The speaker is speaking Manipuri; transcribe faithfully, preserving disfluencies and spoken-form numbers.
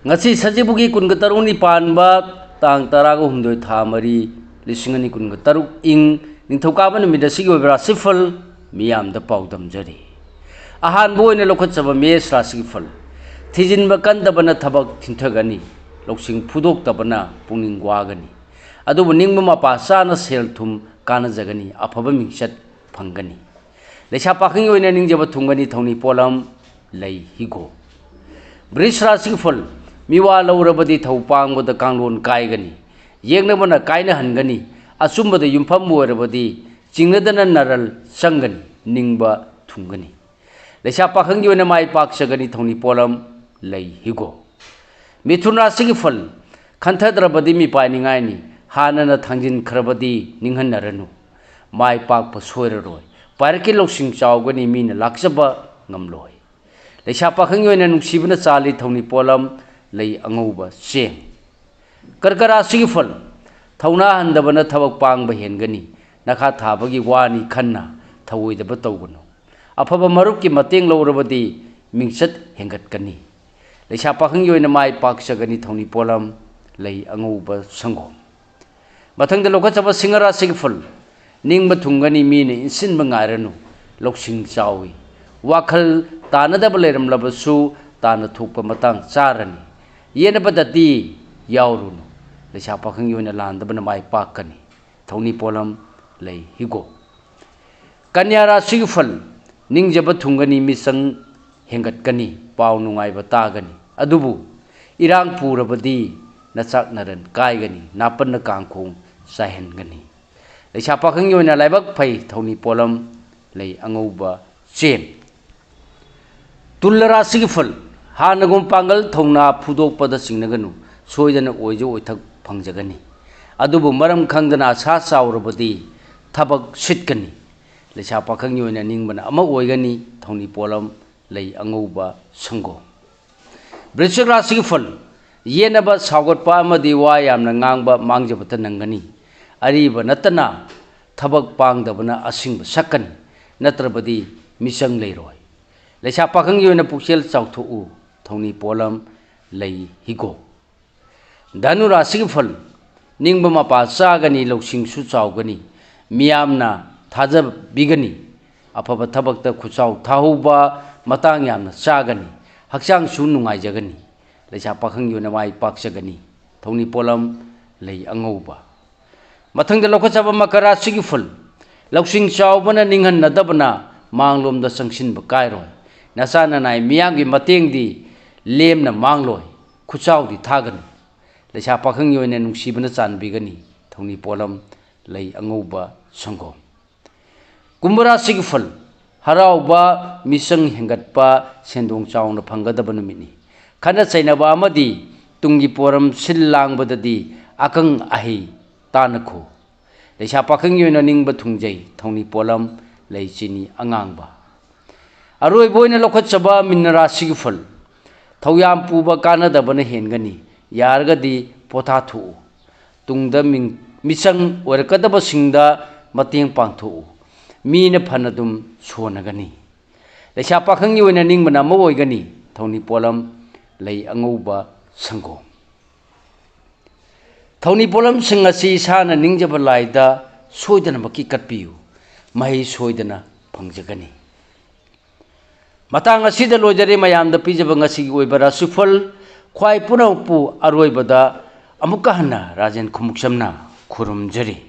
ꯉꯁꯤ ꯁꯖꯤꯕꯨꯒꯤ ꯀꯨꯟꯒ ꯇꯔꯨꯛꯅꯤ ꯄꯥꯟꯕ, ꯇꯥꯡ ꯇꯔꯥꯒ ꯍꯨꯝꯗꯣꯏ, ꯊꯥ ꯃꯔꯤ, ꯂꯤꯁꯤꯡ ꯑꯅꯤ ꯀꯨꯟꯒ ꯇꯔꯨꯛ, ꯏꯪ ꯅꯤꯡꯊꯧꯀꯥꯕ ꯅꯨꯃꯤꯠ ꯑꯁꯤꯒꯤ ꯑꯣꯏꯕ ꯔꯥꯁꯤꯐꯜ ꯃꯤꯌꯥꯝꯗ ꯄꯥꯎꯗꯝꯖꯔꯤ꯫ ꯑꯍꯥꯟꯕ ꯑꯣꯏꯅ ꯂꯧꯈꯠꯆꯕ ꯃꯦꯁ ꯔꯥꯁꯤꯒꯤ ꯐꯜ꯫ ꯊꯤꯖꯤꯟꯕ ꯀꯟꯗꯕꯅ ꯊꯕꯛ ꯊꯤꯟꯊꯒꯅꯤ, ꯂꯧꯁꯤꯡ ꯐꯨꯗꯣꯛꯇꯕꯅ ꯄꯨꯛꯅꯤꯡ ꯋꯥꯒꯅꯤ꯫ ꯑꯗꯨꯕꯨ ꯅꯤꯡꯕ ꯃꯄꯥ ꯆꯥꯅ ꯁꯦꯜ ꯊꯨꯝ ꯀꯥꯟꯅꯖꯒꯅꯤ, ꯑꯐꯕ ꯃꯤꯡꯆꯠ ꯐꯪꯒꯅꯤ꯫ ꯂꯩꯁꯥ ꯄꯥꯈꯪꯒꯤ ꯑꯣꯏꯅ ꯅꯤꯡꯖꯕ ꯊꯨꯡꯒꯅꯤ, ꯊꯧꯅꯤ ꯄꯣꯠꯂꯝ ꯂꯩ ꯍꯤꯒꯣꯛ꯫ ꯕ꯭ꯔꯤꯁ ꯔꯥꯁꯤꯒꯤ ꯐꯜ꯫ ꯃꯤꯋꯥ ꯂꯧꯔꯕꯗꯤ ꯊꯧ ꯄꯥꯡꯕꯗ ꯀꯥꯡꯂꯣꯟ ꯀꯥꯏꯒꯅꯤ, ꯌꯦꯛꯅꯕꯅ ꯀꯥꯏꯅꯍꯟꯒꯅꯤ, ꯑꯆꯨꯝꯕꯗ ꯌꯨꯝꯐꯝ ꯑꯣꯏꯔꯕꯗꯤ ꯆꯤꯡꯅꯗꯅ ꯅꯔꯜ ꯆꯪꯒꯅꯤ, ꯅꯤꯡꯕ ꯊꯨꯡꯒꯅꯤ꯫ ꯂꯩꯁꯥ ꯄꯥꯈꯪꯒꯤ ꯑꯣꯏꯅ ꯃꯥꯏ ꯄꯥꯛꯆꯒꯅꯤ, ꯊꯧꯅꯤ ꯄꯣꯠꯂꯝ ꯂꯩ ꯍꯤꯒꯣꯛ꯫ ꯃꯤꯊꯨꯟ ꯔꯥꯁꯤꯒꯤ ꯐꯜ꯫ ꯈꯟꯊꯗ꯭ꯔꯕꯗꯤ ꯃꯤꯄꯥꯏꯅꯤꯡꯉꯥꯏꯅꯤ, ꯍꯥꯟꯅꯅ ꯊꯥꯡꯖꯤꯟꯈ꯭ꯔꯕꯗꯤ ꯅꯤꯡꯍꯟꯅꯔꯅꯨ꯫ ꯃꯥꯏ ꯄꯥꯛꯄ ꯁꯣꯏꯔꯔꯣꯏ, ꯄꯥꯏꯔꯛꯀꯤ ꯂꯧꯁꯤꯡ ꯆꯥꯎꯒꯅꯤ, ꯃꯤꯅ ꯂꯥꯛꯆꯕ ꯉꯝꯂꯣꯏ꯫ ꯂꯩꯁꯥ ꯄꯥꯈꯪꯒꯤ ꯑꯣꯏꯅ ꯅꯨꯡꯁꯤꯕꯅ ꯆꯥꯜꯂꯤ, ꯊꯧꯅꯤ ꯄꯣꯠꯂꯝ ꯂꯩ ꯑꯉꯧꯕ ꯆꯦꯡ꯫ ꯀꯔꯀ ꯔꯥꯁꯤꯒꯤ ꯐꯜ꯫ ꯊꯧꯅꯥ ꯍꯟꯗꯕꯅ ꯊꯕꯛ ꯄꯥꯡꯕ ꯍꯦꯟꯒꯅꯤ, ꯅꯈꯥ ꯊꯥꯕꯒꯤ ꯋꯥꯅꯤ ꯈꯟꯅ ꯊꯧꯑꯣꯏꯗꯕ ꯇꯧꯒꯅꯨ꯫ ꯑꯐꯕ ꯃꯔꯨꯞꯀꯤ ꯃꯇꯦꯡ ꯂꯧꯔꯕꯗꯤ ꯃꯤꯡꯆꯠ ꯍꯦꯟꯒꯠꯀꯅꯤ꯫ ꯂꯩꯁꯥ ꯄꯥꯈꯪꯒꯤ ꯑꯣꯏꯅ ꯃꯥꯏ ꯄꯥꯛꯆꯒꯅꯤ, ꯊꯧꯅꯤ ꯄꯣꯠꯂꯝ ꯂꯩ ꯑꯉꯧꯕ ꯁꯪꯒꯣꯝ꯫ ꯃꯊꯪꯗ ꯂꯧꯈꯠꯆꯕ ꯁꯤꯡꯍ ꯔꯥꯁꯤꯒꯤ ꯐꯜ꯫ ꯅꯤꯡꯕ ꯊꯨꯡꯒꯅꯤ, ꯃꯤꯅ ꯏꯟꯁꯤꯟꯕ ꯉꯥꯏꯔꯅꯨ, ꯂꯧꯁꯤꯡ ꯆꯥꯎꯏ꯫ ꯋꯥꯈꯜ ꯇꯥꯅꯗꯕ ꯂꯩꯔꯝꯂꯕꯁꯨ ꯇꯥꯅ ꯊꯣꯛꯄ ꯃꯇꯥꯡ ꯆꯥꯔꯅꯤ꯫ ꯌꯦꯠꯅꯕꯗꯗꯤ ꯌꯥꯎꯔꯨꯅꯨ꯫ ꯂꯩꯁꯥ ꯄꯥꯈꯪꯒꯤ ꯑꯣꯏꯅ ꯂꯥꯟꯗꯕꯅ ꯃꯥꯏ ꯄꯥꯛꯀꯅꯤ꯫ ꯊꯧꯅꯤ ꯄꯣꯠꯂꯝ ꯂꯩ ꯍꯤꯒꯣꯛ꯫ ꯀꯟꯌꯥ ꯔꯥꯁꯤꯒꯤ ꯐꯜ꯫ ꯅꯤꯡꯖꯕ ꯊꯨꯡꯒꯅꯤ, ꯃꯤꯆꯪ ꯍꯦꯟꯒꯠꯀꯅꯤ, ꯄꯥꯎ ꯅꯨꯡꯉꯥꯏꯕ ꯇꯥꯒꯅꯤ꯫ ꯑꯗꯨꯕꯨ ꯏꯔꯥꯡ ꯄꯨꯔꯕꯗꯤ ꯅꯆꯥꯛ ꯅꯔꯟ ꯀꯥꯏꯒꯅꯤ, ꯅꯥꯄꯟꯅ ꯀꯥꯡꯈꯣꯡ ꯆꯥꯏꯍꯟꯒꯅꯤ꯫ ꯂꯩꯁꯥ ꯄꯥꯈꯪꯒꯤ ꯑꯣꯏꯅ ꯂꯥꯏꯕꯛ ꯐꯩ, ꯊꯧꯅꯤ ꯄꯣꯠꯂꯝ ꯂꯩ ꯑꯉꯧꯕ ꯆꯦꯡ꯫ ꯇꯨꯂ ꯔꯥꯁꯤꯒꯤ ꯐꯜ꯫ ꯍꯥꯟꯅꯒꯨꯝ ꯄꯥꯡꯒꯜ ꯊꯧꯅꯥ ꯐꯨꯗꯣꯛꯄꯗ ꯆꯤꯡꯅꯒꯅꯨ, ꯁꯣꯏꯗꯅ ꯑꯣꯏꯖ ꯑꯣꯏꯊꯛ ꯐꯪꯖꯒꯅꯤ꯫ ꯑꯗꯨꯕꯨ ꯃꯔꯝ ꯈꯪꯗꯅ ꯑꯁꯥ ꯆꯥꯎꯔꯕꯗꯤ ꯊꯕꯛ ꯁꯤꯠꯀꯅꯤ꯫ ꯂꯩꯁꯥ ꯄꯥꯈꯪꯒꯤ ꯑꯣꯏꯅ ꯅꯤꯡꯕꯅ ꯑꯃ ꯑꯣꯏꯒꯅꯤ, ꯊꯧꯅꯤ ꯄꯣꯠꯂꯝ ꯂꯩ ꯑꯉꯧꯕ ꯁꯪꯒꯣꯝ꯫ ꯕ꯭ꯔꯤꯁꯤꯛ ꯔꯥꯁꯤꯒꯤ ꯐꯜ꯫ ꯌꯦꯠꯅꯕ, ꯁꯥꯎꯒꯠꯄ ꯑꯃꯗꯤ ꯋꯥ ꯌꯥꯝꯅ ꯉꯥꯡꯕ ꯃꯥꯡꯖꯕꯇ ꯅꯪꯒꯅꯤ꯫ ꯑꯔꯤꯕ ꯅꯠꯇꯅ ꯊꯕꯛ ꯄꯥꯡꯗꯕꯅ ꯑꯁꯤꯡꯕ ꯁꯛꯀꯅꯤ, ꯅꯠꯇ꯭ꯔꯕꯗꯤ ꯃꯤꯆꯪ ꯂꯩꯔꯣꯏ꯫ ꯂꯩꯁꯥ ꯄꯥꯈꯪꯒꯤ ꯑꯣꯏꯅ ꯄꯨꯛꯆꯦꯜ ꯆꯥꯎꯊꯣꯛꯎ, ꯊꯧꯅꯤ ꯄꯣꯠꯂꯝ ꯂꯩ ꯍꯤꯒꯣꯛ꯫ ꯙꯅꯨ ꯔꯥꯁꯤꯒꯤ ꯐꯜ: ꯅꯤꯡꯕ ꯃꯄꯥ ꯆꯥꯒꯅꯤ, ꯂꯧꯁꯤꯡꯁꯨ ꯆꯥꯎꯒꯅꯤ, ꯃꯤꯌꯥꯝꯅ ꯊꯥꯖꯕꯤꯒꯅꯤ, ꯑꯐꯕ ꯊꯕꯛꯇ ꯈꯨꯠꯆꯥꯎ ꯊꯥꯍꯧꯕ ꯃꯇꯥꯡ ꯌꯥꯝꯅ ꯆꯥꯒꯅꯤ, ꯍꯛꯆꯥꯡꯁꯨ ꯅꯨꯡꯉꯥꯏꯖꯒꯅꯤ, ꯂꯩꯁꯥ ꯄꯥꯈꯪꯒꯤ ꯑꯣꯏꯅ ꯃꯥꯏ ꯄꯥꯛꯆꯒꯅꯤ꯫ ꯊꯧꯅꯤ ꯄꯣꯠꯂꯝ: ꯂꯩ ꯑꯉꯧꯕ꯫ ꯃꯊꯪꯗ ꯂꯧꯈꯠꯆꯕ ꯃꯀꯔ ꯔꯥꯁꯤꯒꯤ ꯐꯜ: ꯂꯧꯁꯤꯡ ꯆꯥꯎꯕꯅ ꯅꯤꯡꯍꯟꯅꯗꯕꯅ ꯃꯥꯡꯂꯣꯝꯗ ꯆꯪꯁꯤꯟꯕ ꯀꯥꯏꯔꯣꯏ꯫ ꯅꯆꯥ ꯅꯅꯥꯏ ꯃꯤꯌꯥꯝꯒꯤ ꯃꯇꯦꯡꯗꯤ ꯂꯦꯝꯅ ꯃꯥꯡꯂꯣꯏ, ꯈꯨꯠꯆꯥꯎꯗꯤ ꯊꯥꯒꯅꯤ꯫ ꯂꯩꯁꯥ ꯄꯥꯈꯪꯒꯤ ꯑꯣꯏꯅ ꯅꯨꯡꯁꯤꯕꯅ ꯆꯥꯟꯕꯤꯒꯅꯤ꯫ ꯊꯧꯅꯤ ꯄꯣꯠꯂꯝ: ꯂꯩ ꯑꯉꯧꯕ ꯁꯪꯒꯣꯝ꯫ ꯀꯨꯝꯚ ꯔꯥꯁꯤꯒꯤ ꯐꯜ: ꯍꯔꯥꯎꯕ, ꯃꯤꯆꯪ ꯍꯦꯟꯒꯠꯄ, ꯁꯦꯟꯗꯣꯡ ꯆꯥꯎꯅ ꯐꯪꯒꯗꯕ ꯅꯨꯃꯤꯠꯅꯤ꯫ ꯈꯠꯅ ꯆꯩꯅꯕ ꯑꯃꯗꯤ ꯇꯨꯡꯒꯤ ꯄꯣꯔꯝ ꯁꯤꯜ ꯂꯥꯡꯕꯗꯗꯤ ꯑꯀꯪ ꯑꯍꯩ ꯇꯥꯅꯈꯣ꯫ ꯂꯩꯁꯥ ꯄꯥꯈꯪꯒꯤ ꯑꯣꯏꯅ ꯅꯤꯡꯕ ꯊꯨꯡꯖꯩ꯫ ꯊꯧꯅꯤ ꯄꯣꯠꯂꯝ: ꯂꯩ ꯆꯤꯅꯤ ꯑꯉꯥꯡꯕ꯫ ꯑꯔꯣꯏꯕ ꯑꯣꯏꯅ ꯂꯧꯈꯠꯆꯕ ꯃꯤꯟꯅ ꯔꯥꯁꯤꯒꯤ ꯐꯜ: ꯊꯧꯌꯥꯝ ꯄꯨꯕ ꯀꯥꯟꯅꯗꯕꯅ ꯍꯦꯟꯒꯅꯤ꯫ ꯌꯥꯔꯒꯗꯤ ꯄꯣꯊꯥꯊꯣꯛꯎ꯫ ꯇꯨꯡꯗ ꯃꯤꯡ-, ꯃꯤꯆꯪ ꯑꯣꯏꯔꯛꯀꯗꯕꯁꯤꯡꯗ ꯃꯇꯦꯡ ꯄꯥꯡꯊꯣꯛꯎ꯫ ꯃꯤꯅ ꯐꯅꯗꯨꯝ ꯁꯣꯟꯅꯒꯅꯤ꯫ ꯂꯩꯁꯥ ꯄꯥꯈꯪꯒꯤ ꯑꯣꯏꯅ ꯅꯤꯡꯕꯅ ꯑꯃ ꯑꯣꯏꯒꯅꯤ꯫ ꯊꯧꯅꯤ ꯄꯣꯠꯂꯝ: ꯂꯩ ꯑꯉꯧꯕ ꯁꯪꯒꯣꯝ꯫ ꯊꯧꯅꯤ ꯄꯣꯠꯂꯝꯁꯤꯡ ꯑꯁꯤ ꯏꯁꯥꯅ ꯅꯤꯡꯖꯕ ꯂꯥꯏꯗ ꯁꯣꯏꯗꯅꯃꯛꯀꯤ ꯀꯠꯄꯤꯌꯨ꯫ ꯃꯍꯩ ꯁꯣꯏꯗꯅ ꯐꯪꯖꯒꯅꯤ꯫ ꯃꯇꯥꯡ ꯑꯁꯤꯗ ꯂꯣꯏꯖꯔꯦ ꯃꯌꯥꯝꯗ ꯄꯤꯖꯕ ꯉꯁꯤꯒꯤ ꯑꯣꯏꯕ ꯔꯥꯁꯤꯐꯜ꯫ ꯈ꯭ꯋꯥꯏ ꯄꯨꯝꯅꯃꯛꯄꯨ ꯑꯔꯣꯏꯕꯗ ꯑꯃꯨꯛꯀ ꯍꯟꯅ ꯔꯥꯖꯦꯟ ꯈꯨꯃꯨꯛꯆꯝꯅ ꯈꯨꯔꯨꯝꯖꯔꯤ꯫